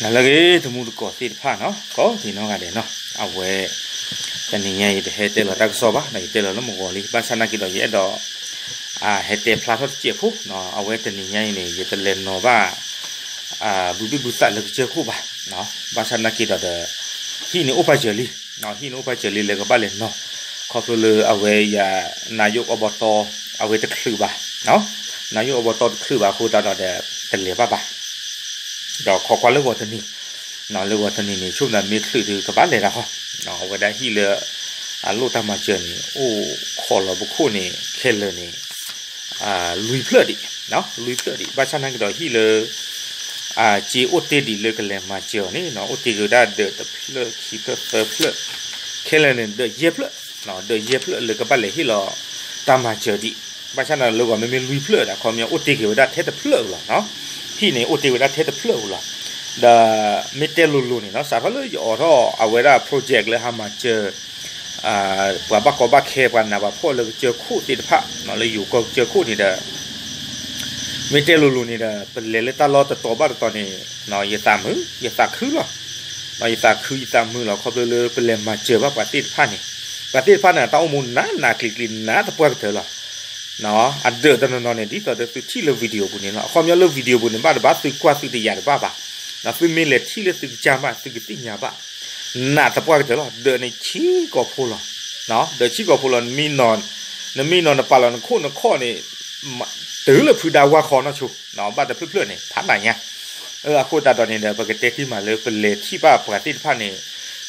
နလၢအဂ့ၤ တမူတကိးသ့ၣ်တဖၣ်နီၤ, ကိးဒံနီၢ်ဂၤဒဲးနီၤ, အဝဲ တနံၤညါအံၤ တဟဲတဲလီၤတၢ်ကစီၣ်ဘၣ်နီၤ, ယတဲလီၤလၢမုၢ်ဂီၤလံ, ဘၣ်ဆၣ်နာ်က့ဒီး ယအဲၣ်ဒိး ဟဲတဲဖျါထီၣ်တစဲးဖိ, အဝဲတနံၤညါအံၤန့ၣ် ယတလဲၤနီၤဘၣ် ဘုဘ့ၣ်ဘုသးလၢကစၢၢ်ခိၣ်ဘၣ်, ဘၣ်ဆၣ်နာ်က့ဒီးဒီး ဟံၣ်န့ၣ်အိၣ်ပာ်စၢၤလံ, ဟံၣ်န့ၣ်အိၣ်ပာ်စၢၤလံ လၢကဘၣ်လဲၤနီၤ, ခီဖျိလၢအဝဲယၤ နၤယိၣ်အဘီတီ အဝဲတချုးဘၣ်, နၤယိၣ်အဘီတီတချုးဘၣ်အဃိသတးဒီးဒီး တလဲၤဘၣ်ဘၣ် ဒီးခိးကွၢ်လၢဂီၤတနံၤ, လၢဂီၤတနံၤန့ၣ် ဆိကမိၣ်မ့ၢ်ချုးဒီးကဘၣ်လဲၤတၢ်ဃီ, အဝဲဒၣ်ဟံၣ်လၢ အလိၣ်တၢ်မၤစၢၤန့ၣ် အိၣ်ခိးလီၤပခိၣ်န့ၣ် ခဲလၢာ်န့ၣ် လွံၢ်ဖျၢၣ်ဒံး, လွံၢ်ဖျၢၣ်ဒံး, ဘၣ်ဆၣ်နာ်က့ဒီးဟံၣ်လၢ စ့အိၣ်တ့ၢ်ဒံးလၢကလဲၤမၤစၢၤအီၤန့ၣ် အိၣ်တ့ၢ်က့ၤဝဲဒၣ်ဒီးတဖျၢၣ်ခံဖျၢၣ်သၢဖျၢၣ်, ခဲလၢာ်န့ၣ်ဒီးယဲၢ်ဖျၢၣ်, ဒီးယဲၢ်ဖျၢၣ်လၢကဘၣ်လဲၤဟ့ၣ်လီၤတၢ်မၤစၢၤဒံး, ဘၣ်ဆၣ်နာ်က့လၢဂီၤမ့မ့ၢ်လွံၢ်ဖျၢၣ်ဒီး အခီပညီအိၣ်တ့ၢ်က့ၤဝဲဒၣ်ထဲတဖျၢၣ်ဧိၤလီၤ, ဟံၣ်န့ၣ်အိၣ်တ့ၢ်ဝဲဒၣ်ထဲတဖျၢၣ်ဧိၤလီၤ, ဒီးမ့ၢ်တဲလိၤလိၤန့ၣ်နီၤ စးထီၣ်လၢယအိးထီၣ်အဝဲဒၣ် project လၢဟးမၤစၢၤ ပှၤဘၣ်ကီဘၣ်ခဲ ပှၤနးပှၤဖှီၣ်လၢကစၢၢ်ခိၣ်သ့ၣ်တဖၣ် လၢယိၤကီၢ်ကစၢၢ်ခိၣ်န့ၣ်ဒီး မ့ၢ်တဲလိၤလိၤန့ၣ်ဒီး ပလဲၤလၢတၢ်လီၢ်တတီၤဘၣ်တတီၤန့ၣ် ယသးမုာ် ယသးခုလီၤ, ယသးခုယသးမုာ်လီၤ ခီဖျိလၢပလဲၤမၤစၢၤဘၣ်ပှၤသ့ၣ်တဖၣ်န့ၣ်, ပှၤသ့ၣ်တဖၣ်န့ၣ် တၢ်အိၣ်မူနးနးကျံၤကျံၤနးသပှၢ်ကတၢၢ်လီၤ အဒၢးတနီၤနီၤန့ၣ် ဒ်သိးဒီးသုထံၣ်လၢ video ပူၤန့ၣ်လီၤ, အခီပညီလၢ video ပူၤန့ၣ် ဘၣ်တဘၣ်သုကွၢ်သုတယာ်တဘၣ်ဘၣ်, သုမ့ၢ်လဲၤထံၣ်လၢသုကစၢ်ဘၣ် သုကသ့ၣ်ညါဘၣ်, နးသပှၢ်ကတၢၢ်လီၤ, ဒၢးန့ၣ်ဆံးကိာ်ဖိလီၤ, ဒၢးဆံးကိာ်ဖိလီၤ, နမ့ၢ်နီၤ နမ့ၢ်နီၤနပာ်လီၤနခိၣ်နခီၣ်န့ၣ် တုၤလၢဖုဒါဝါခီနီၢ်ဆိ, ဘၣ်တဖျၢၣ်ဖျၢၣ်န့ၣ် ဖးနးညါ အဃိသတးဒီးန့ၣ်ဒီး ပကတဲတ့ၢ်မးလၢပလဲၤထံၣ်ဘၣ်ပှၤသ့ၣ်တဖၣ်န့ၣ်,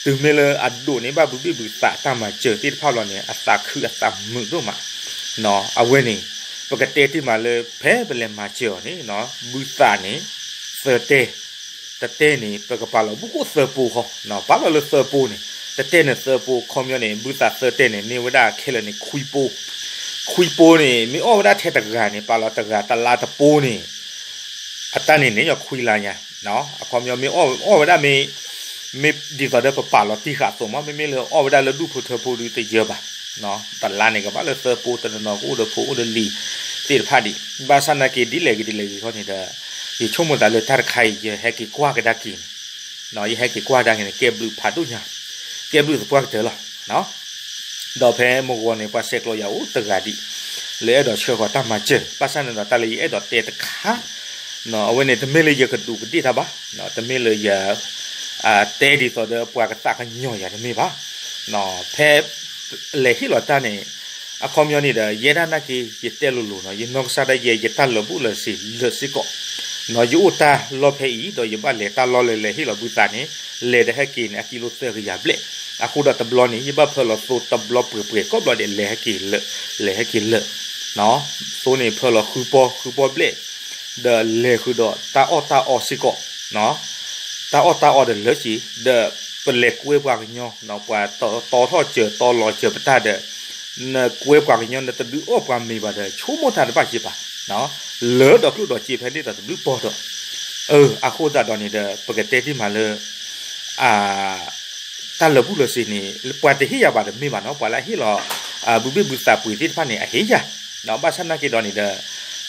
တုၤမ့ၢ်လၢအဒိးန့ၢ်ဘၣ်ဘုဘ့ၣ်ဘုသးတၢ်မၤစၢၤသ့ၣ်တဖၣ်လီၤန့ၣ် အသးခုအသးမုာ်ဒိၣ်မး, အဝဲန့ၣ် ပကတဲတ့ၢ်မးလၢဖဲပလဲၤမၤစၢၤအီၤန့ၣ် ဘုသးန့ၣ် သၢတဲ, တတဲန့ၣ် ပကပာ်လီၤဘုခိၣ်သၢပိဃီ, ပာ်လီၤလၢသၢပိန့ၣ်, တတဲန့ၣ်သၢပိ ခီပညီန့ၣ် ဘုသးသၢတဲန့ၣ် န့ၢ်ဝဲဒၣ်ခဲလၢာ်န့ၣ် ခွံပိ, ခွံပိန့ၣ် မ့ၢ်အီၣ်ဝဲဒၣ်ထဲတဂၤန့ၣ် ပာ်လီၤတဂၤတလါတပိန့ၣ် အတၢ်န့ၣ်န့ၣ် ယခွံလါညါ, အခီပညီမ့ၢ်အီၣ်ဝဲဒၣ်မ့ၢ်, မ့ၢ်ဒ်သိးဒီးပပာ်လီၤတံၢ်ဃာ်အသိးမး မ့မ့ၢ်လၢအီၣ်ဝဲဒၣ်လၢဒူၣ်ဖိထၢဖိဒီးတယၢၤဘၣ်, တလါန့ၣ် ကဘၣ်လၢသၢပိ တနီၤနီၤကအိၣ်ဒီးဖိအိၣ်ဒီးလံၤသ့ၣ်တဖၣ်ဒံး, ဘၣ်ဆၣ်နာ်က့ဒ်လဲၣ်ဂ့ၤဒ်လဲၣ်ဂ့ၤခီန့ၣ်ဒီး, ယဆိကမိၣ်သးလၢတၢ်တခါအံၤ ယဟဲက့ၤကွၢ်ကဒါက့ၤန့ၣ် ယဟဲက့ၤကွၢ်ကဒါက့ၤန့ၣ် ကဲဘျုးဖးဒိၣ်ညါ, ကဲဘျုးသပှၢ်ကတၢၢ်လီၤ. ဒီးဖဲမုၢ်ဂီၤန့ၣ် ပှၤဆဲးကျိးယၤအိၣ်တဂၤဒံး လၢအဲၣ်ဒိးဆှၢဃီၤတၢ်မၤစၢၤ, ဘၣ်ဆၣ်န့ၣ်ဒီးတၢ်လၢယအဲၣ်ဒိးတဲတခါ, အဝဲန့ၣ် တမ့ၢ်လၢယကဒူးကဒ့ၣ်တၢ်ဘၣ်, တမ့ၢ်လၢယ တဲဒ်သိးဒီးပှၤကသးကညီၤယၤတမ့ၢ်ဘၣ်, ဖဲလဲၤဟ့ၣ်လီၤတၢ်န့ၣ်, အခီပညီန့ၣ်ဒီး ယဲဒၣ်နာ်က့ ယတဲလိၤလိၤနီၤ ယနီၢ်ကစၢ်ဒၣ်ယဲ ယတၢ်လၢာ်ဘူၣ်လၢာ်စ့ၤလၢာ်စ့ၢ်ကီး, ယအိၣ်တၢ်လီၢ်ဖဲအံၤ ဒီးယဘၣ်လဲၤတၢ်လီၢ်လၢလဲၤဟ့ၣ်လီၤဘုသးန့ၣ်, လဲၤဒီးဟဲက့ၤန့ၣ် အကံလိသၢကယၤဘျဲၣ်, အဃိဒီးတဘျီန့ၣ် ယဘၣ်ဖၢလီၤသိတဘျီပှဲၤပှဲၤ ကိးဘျီဒဲးလဲၤဟဲက့ၤလၢာ်, လဲၤဟဲက့ၤလၢာ်, သိန့ၣ် ဖၢလီၤဃုပီ ဃုပီဘျဲၣ်, ဒီးလဲၤဃုာ်ဒီးတၢ်အီၣ်တၢ်အီစ့ၢ်ကီး တၢ်အီၣ်တၢ်အီဒီးလၢာ်စ့ၤ, ဒီးပလဲၤကွဲပှၤကညီ, ပှၤတီထီၣ်စၢၤတီလီၤစၢၤပတၢ်ဒီး, နကွဲပှၤကညီ နတဒုးအီၣ်ပှၤမ့ၤဘၣ်ဒီး ဆိကမိၣ်တၢ်တဘၣ်က့ဘၣ်, လၢာ်ဒီးကျိၣ်ဒီးစ့ဖဲန့ၣ်ဒီးတဘျုးပီၢ်ဒီး, အဃိသတးဒီးန့ၣ်ဒီး ပကတဲတ့ၢ်မးလၢ တၢ်လၢာ်ဘူၣ်လၢာ်စ့ၤန့ၣ် ပှၤတဟ့ၣ်ယၤဘၣ်တမ့ၢ်ဘၣ်နီၤ, ပှၤလၢအဟ့ၣ်လီၤ ဘုဘ့ၣ်ဘုသးပှ့ၤသ့ၣ်တဖၣ်န့ၣ် အဟ့ၣ်ယၤ, ဘၣ်ဆၣ်နာ်က့ဒီးန့ၣ်ဒီး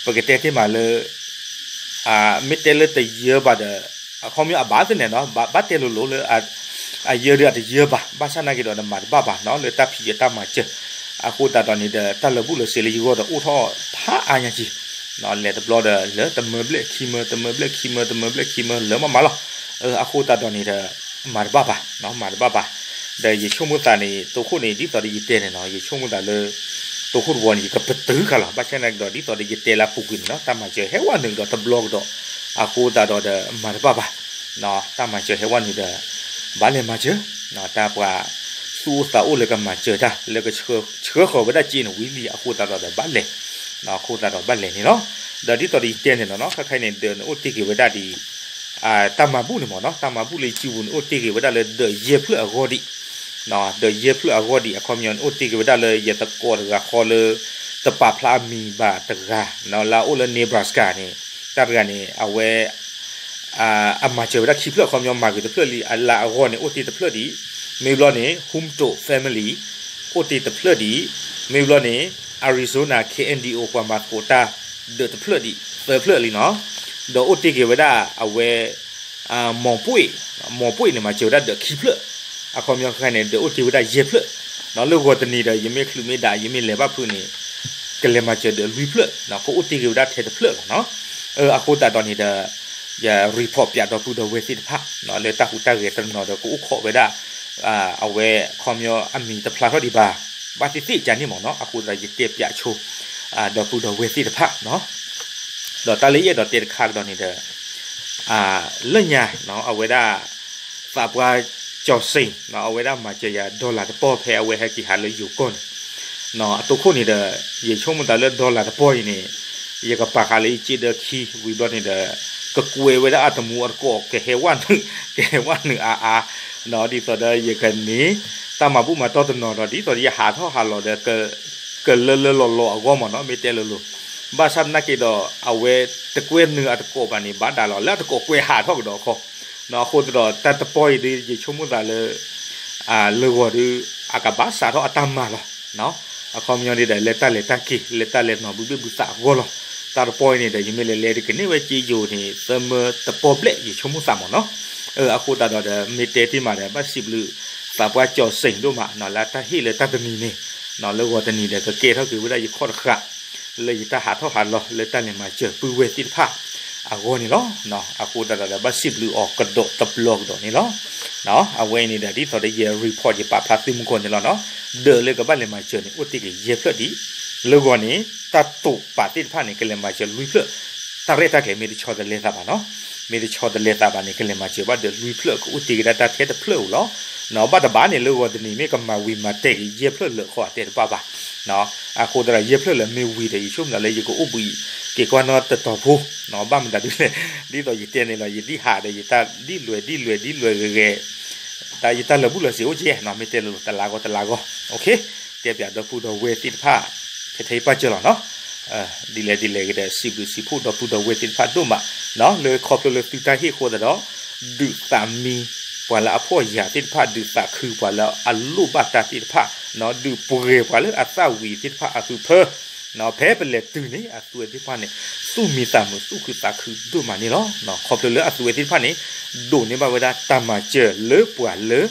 ပကတဲတ့ၢ်မးလၢ မ့ၢ်တဲလၢတယၢဘၣ်ဒီး အခီပညီအဘၣ်သ့ၣ်န့ၣ်နီၤ, ဘၣ်တဲလိၤလိၤလၢ အယၢဒီးအတယၢဘၣ်, ဘၣ်ဆၣ်နာ်က့ဒီးနမၤတဘၣ်ဘၣ်နီၤ လၢတၢ်ဖံးယၢတၢ်မၤစၢၤ, အဃိသတးဒီးန့ၣ်ဒီး တၢ်လၢာ်ဘူၣ်လၢာ်စ့ၤလၢယဂီၢ်ဒီးအိၣ်ထီၣ်ဖးအါညါက့ၤ, လဲၤတဘျီဒီးလၢတမၢဘျဲၣ်ခံမၢ တမၢဘျဲၣ်ခံမၢ တမၢဘျဲၣ်ခံမၢ လၢမးမးလီၤ, အဃိသတးဒီးန့ၣ်ဒီး မၤတဘၣ်ဘၣ်, မၤတဘၣ်ဘၣ်, ဒီးယဆိကမိၣ်သးန့ၣ် တိခိၣ်န့ၣ် ဒ်သိးဒီးယတဲန့ၣ်နီၤ ယဆိကမိၣ်သးလၢ တိခိၣ်တဝီန့ၣ် ယကပတုာ်ဃာ်လီၤ, ဘၣ်ဆၣ်နာ်က့ဒီး ဒ်သိးဒီးယတဲလၢအပူၤကွံာ်န့ၣ်နီၤ တၢ်မၤစၢၤဟဲဝဲနုာ်ဒီးတဘျီကဒီး, အဃိသတးဒီးဒီးမၤတဘၣ်ဘၣ် တၢ်မၤစၢၤဟဲဝဲနုာ်ဒီး ဘၣ်လဲၤမၤစၢၤ, တၢ်ပှၤသူၣ်အိၣ်သးအိၣ်လၢကမၤစၢၤတၢ် လၢကဆှၢဃီၤဝဲဒၣ်စ့န့ၣ်ဝံၤလံ အဃိသတးဒီးဒီးဘၣ်လဲၤ, အဃိသတးဒီးဘၣ်လဲၤန့ၣ်လီၤ. ဒီးဒ်သိးဒီးယတဲန့ၣ်လီၤနီၤ ခဲခါအံၤန့ၣ် ဒီးနအိၣ်တ့ၢ်က့ၤဝဲဒၣ်ဒ် တၢ်မၤဘူၣ်န့ၣ်မ့ၢ်နီၤ တၢ်မၤဘူၣ်လၢယစုပူၤန့ၣ် အိၣ်တ့ၢ်က့ၤဝဲဒၣ်လၢဒီးယဲၢ်ဖျၢၣ်အဂီၢ်ဒံး, ဒီးယဲၢ်ဖျၢၣ်အဂီၢ်ဒံး အခီပညီန့ၣ် အိၣ်တ့ၢ်က့ၤဝဲဒၣ်လၢယသကိးတဂၤဃီလၢ တပာ်ဖျါအမံၤဘၣ်တဂၤ, လၢအအိၣ်လၢ Nebraska န့ၣ်, တၢ်တဂၤန့ၣ် အဝဲ အမၤစၢၤဝဲဒၣ်ခံဖျၢၣ် အခီပညီမၤဂ့ၤတဖျၢၣ်လံ အလၢအဂီၢ်န့ၣ် အိၣ်တ့ၢ်တဖျၢၣ်ဒံး, မ့ၢ်ဘျီန့ၣ် Humto Family အိၣ်တ့ၢ်တဖျၢၣ်ဒံး, မ့ၢ်ဘျီန့ၣ် Arizona KNDO ပှၤမၤသကိးတၢ် ဒီးတဖျၢၣ်ဒံး သၢဖျၢၣ်လံနီၤ, ဒီးအိၣ်တ့ၢ်က့ၤဝဲဒၣ်အဝဲ မီၢ်ပှ့ၣ်, မီၢ်ပှ့ၣ်န့ၣ် မၤစၢၤဝဲဒၣ်ဒီးခံဖျၢၣ်, အခီပညီခဲန့ၣ် ဒီးအိၣ်တ့ၢ်ဝဲဒၣ်ယဲၢ်ဖျၢၣ်, လၢဂီၤတနံၤဒီး ယမ့ၢ်ချုးမ့ၢ်ဒၣ် ယမ့ၢ်လဲၤဘၣ်ဖုးန့ၣ် ကလဲၤမၤစၢၤဒီးလွံၢ်ဖျၢၣ်, ကအိၣ်တ့ၢ်က့ၤဝဲဒၣ်ထဲတဖျၢၣ်လီၤနီၤ. အဃိသတးဒီးန့ၣ်ဒီး ယ report ပၠးဒီပုၢ်ဒီဝဲၢ်သ့ၣ်တဖၣ် လၢတၢ်ဟူးတၢ်ဂဲၤတနီၤဒီး ကအိၣ်ခိးဝဲဒၣ် အဝဲအခီပညီအမံၤတဖျါထီၣ်ဒံးဘၣ်, ဘၣ်သ့ၣ်သ့ၣ်ကန့ၣ်မ့ၢ်နီၤ. အဃိသတးဒီး ယတဲပၠးဆိ ဒီပုၢ်ဒီဝဲၢ်သ့ၣ်တဖၣ်နီၤ. ဒီးတၢ်လၢယအဲၣ်ဒိးတဲတခါကဒီးန့ၣ်ဒီး လၢညါ အဝဲဒၣ် သးပှၢ်ကၠီၤစ့ၣ် အဝဲဒၣ်မၤစၢၤယၤ dollar တပီၢ် ဖဲအဝဲဟဲက့ၤဟးလၢယိၤကီၢ်န့ၣ် အတိခိၣ်န့ၣ်ဒီး ယဆိကမိၣ်သးလၢ dollar တပီၢ်အံၤန့ၣ် ယကပာ်ဃာ်လၢယစ့ဒီးခံ ဝံၤဘျီန့ၣ်ဒီး ကကွဲးဝဲဒၣ်အတမူအတကိး ကဟဲဝဲနုာ် ကဟဲဝဲနုာ်အါအါ ဒ်သိးဒီးယကန့ၢ် တၢ်မၤဘူၣ်မၤတီၢ်တနီၤဒီး ဒ်သိးဒီးယဟးထီၣ်ဟးလီၤဒီး ကလၢလၢလီၤလီၤအဂီၢ်မ့ၢ်နီၤ မ့ၢ်တဲလိၤလိၤ. ဘၣ်ဆၣ်သနာ်က့ဒီး အဝဲတကွဲနုာ်အတကိးဘၣ်န့ၣ် ဘၣ်ဒၣ်လီၤ လၢအတကိးကွဲးဟးထီၣ်ကဒီးခီ အဃိသတးဒီး တၢ်တပီၢ်အံၤဒီး ယဆိကမိၣ်သးလၢ လၢဂီၤဒီး အကဘၣ်စးထီၣ်အတၢ်မၤလီၤ. အခီပညီန့ၣ်ဒီး လၢတၢ်လဲၤတၢ်က့ၤ လၢတၢ်လဲၤနီၤဘုဘ့ၣ်ဘုသးအဂီၢ်လီၤ. တၢ်တပီၢ်အံၤန့ၣ်ဒီး ယမ့ၢ်လဲၤလဲၤဒီးကန့ၢ်ဝဲက့ယိၤန့ၣ် သၢမၢတပီၢ်ဘျဲၣ် ယဆိကမိၣ်သးမ့ၢ်နီၤ. အဃိသတးဒီးဒီး မ့ၢ်တဲတ့ၢ်မးဒီး ဘၣ်စံးဘျုး သးပှၢ်ကၠီၤစ့ၣ်ဒိၣ်မး လၢတၢ်ဟ့ၣ်လၢတၢ်တနံၤန့ၣ် လၢဂီၤတနံၤဒီး ကကဲထီၣ်က့ၤဝဲဒၣ်ယခီၣ်တဃာ် လၢယတၢ်ဟးထီၣ်ဟးလီၤ လၢတၢ်လဲၤမၤစၢၤပုၢ်ဝဲၢ်သ့ၣ်တဖၣ်အဂီၢ်န့ၣ်လီၤ. အဃိသတးဒီး ဘၣ်စံးဘျုးအီၤကဒီးတဘျီကဒီးန့ၣ်လီၤ. အဝဲအံၤန့ၣ်ဒီး ဒ်သိးဒီးယ report ယပာ်ဖျါသုမူကီၢ်န့ၣ်လီၤနီၤ. ဒီးလၢကဘၣ်လဲၤမၤစၢၤန့ၣ် အိၣ်တ့ၢ်က့ၤယဲၢ်ဖျၢၣ်ဒံး လၢဂီၤန့ၣ် တၢ်တိာ်ပာ်သ့ၣ်တဖၣ်န့ၣ် ကလဲၤမၤစၢၤလွံၢ်ဖျၢၣ်, တၢ်ရဲၣ်တၢ်ကျဲၤမ့ၢ်တဆီတလဲသးဘၣ်နီၤ, မ့ၢ်တဆီတလဲသးဘၣ်န့ၣ် ကလဲၤမၤစၢၤဘၣ်ဒီးလွံၢ်ဖျၢၣ် ကအိၣ်တ့ၢ်က့ၤဒၣ်တၢ်ထဲတဖျၢၣ်ဧိၤလီၤ. ဘၣ်တဘၣ်န့ၣ် လၢဂီၤတနံၤ မ့ၢ်ကမၤဝံၤမၤတဲာ်က့ၤယဲၢ်ဖျၢၣ်လၢာ်ဃီအတဲတဘၣ်ဘၣ်. အဃိသတးဒီး ယဲၢ်ဖျၢၣ်လၢာ်မ့ၢ်ဝံၤဒီး ယဆိကမိၣ်လၢယကအိၣ်ဘှံးက့ၤကွၢ်နီတတီၤဖိ, ဘၣ်မတၤဒ်လဲၣ်, ဒ်သိးယတဲန့ၣ်လီၤ ယဒ်ဟးဒီးယတၢ်ဒ်လွဲၢ်ဒ်လွဲၢ်ဒ်လွဲၢ်ဂ့ၤဂ့ၤ တၢ်ယတၢ်လၢာ်ဘူၣ်လၢာ်စ့အိၣ်ကဲနီၤ မ့ၢ်တဲလိၤလိၤ တလါဂီၢ်တလါဂီၢ်, တဲပၠးဒီပုၢ်ဒီဝဲၢ်သ့ၣ်တဖၣ် ထဲထဲအံၤပၢ်စၢၤလီၤနီၤ. ဒ်လဲၣ်ဒ်လဲၣ်ဂ့ၤဒီး စံးဘျုးစံးဖှိၣ်ဒီပုၢ်ဒီဝဲၢ်သ့ၣ်တဖၣ်ဒိၣ်မး, လၢခီဖျိလၢသုတၢ်ဟ့ၣ်အဃိသတးဒီး ဒုးသးမံပှၤလၢအဖှီၣ်ယာ်သ့ၣ်တဖၣ် ဒုးသးခုပှၤလၢအလိၣ်ဘၣ်တၢ်သ့ၣ်တဖၣ်, ဒုးပှဲၤပှၤလၢအသၣ်ဝံၤသ့ၣ်တဖၣ်အသုးဖၢ ဖဲပလဲၤတုၤန့ၣ် အသုးဝဲသ့ၣ်တဖၣ်န့ၣ် သူၣ်မံသးမုာ်သူၣ်ခုသးခုဒိၣ်မးန့ၣ်လီၤ. ခီဖျိလၢအသုးဝဲသ့ၣ်တဖၣ်န့ၣ် ဒိးန့ၢ်ဘၣ်ဝဲဒၣ်တၢ်မၤစၢၤလၢပှၤလၢ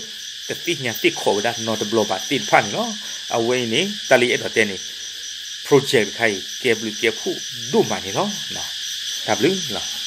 တသ့ၣ်ညါသ့ၣ်ခီးဝဲဒၣ်နီတဘျီဘၣ်သ့ၣ်တဖၣ်န့ၣ်လီၤ. အဝဲအံၤန့ၣ် တၢ်လၢယအဲၣ်ဒိးတဲန့ၣ် project တခါအံၤ ကဲဘျုးကဲဖှိၣ်ဒိၣ်မးန့ၣ်လီၤ. တၢ်ဘျုးလီၤ.